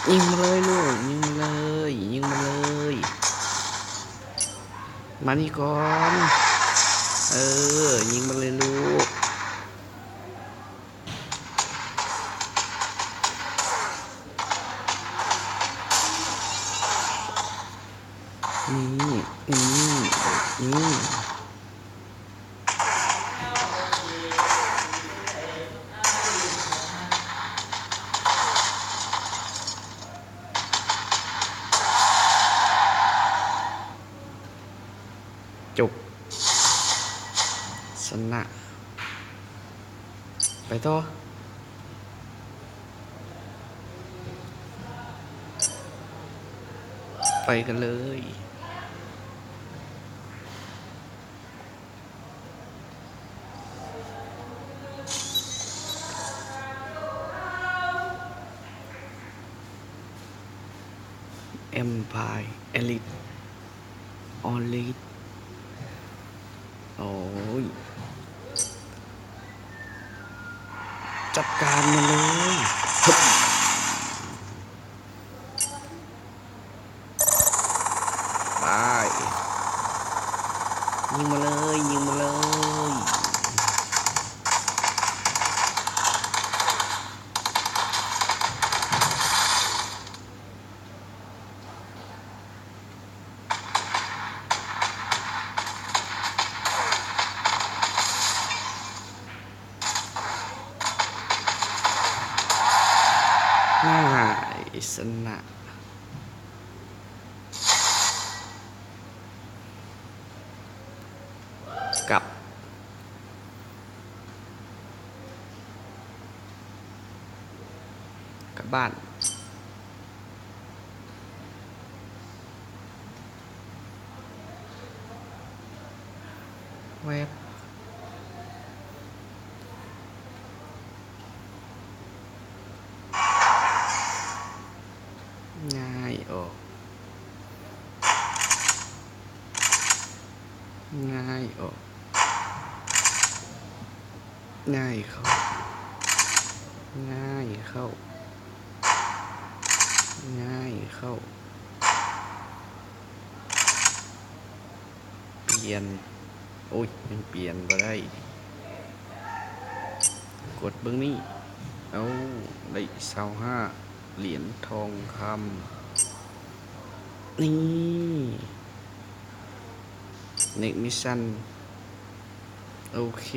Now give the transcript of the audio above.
ຍິງມາເລີຍລູກ ຍິງມາເລີຍ ຍິງມາເລີຍ ມານີ້ກ່ອນ ເອີ ຍິງມາເລີຍລູກ ນີ້ ນີ້ ນີ້. ຈົບ ຊະນະ ໄປຕໍ່ ໄປກັນເລີຍ. ແອມພາຍ ເອລິດ ອອລິດ ໂອ້ຍ ຈັດການມັນເລີຍ ຮຶບ. ໄປ ຍິງມາເລີຍ ຍິງມາເລີຍ. ນາຍຊະນະ. ກັບ ກັບບ້ານ ແວບ ງ່າຍອອກ ງ່າຍອອກ ງ່າຍເຂົ້າ ງ່າຍເຂົ້າ ງ່າຍເຂົ້າ. ປ່ຽນ ໂອ້ຍ ຍັງປ່ຽນບໍ່ໄດ້ ກົດເບິ່ງນີ້ ເອົາ ໄດ້ຊາວຫ້າຫຼຽນທອງຄຳ ນີ້ ເນັກມິດຊັນ ໂອເຄ.